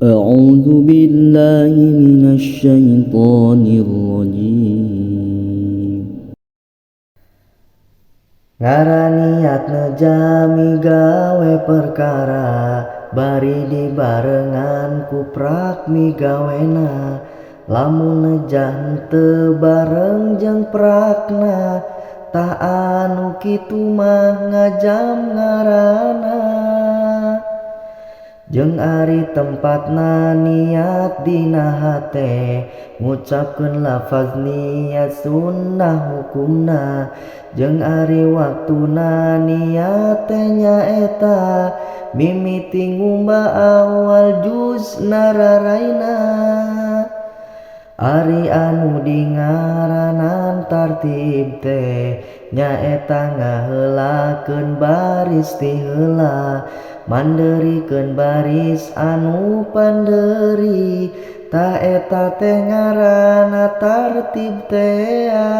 أعوذ بالله من الشيطان الرجيم. Ngaraniat neja migawe perkara bari dibarengan ku prak migawena. Lamun neja henteu bareng jeung prakna, tah anu kitu mah ngajam ngaranna. Jeung ari tempatna niat dina hate, ngucapkeun lafaz niat sunnah hukumna. Jeung ari waktuna niat teh nyaeta mimiti ngumba awal juz raraina. Ari anu dingaranan tartib teh nyaeta ngaheulakeun baris ti heula, mandeurikeun baris anu pandeuri, tah eta teh ngaranna tartib tea.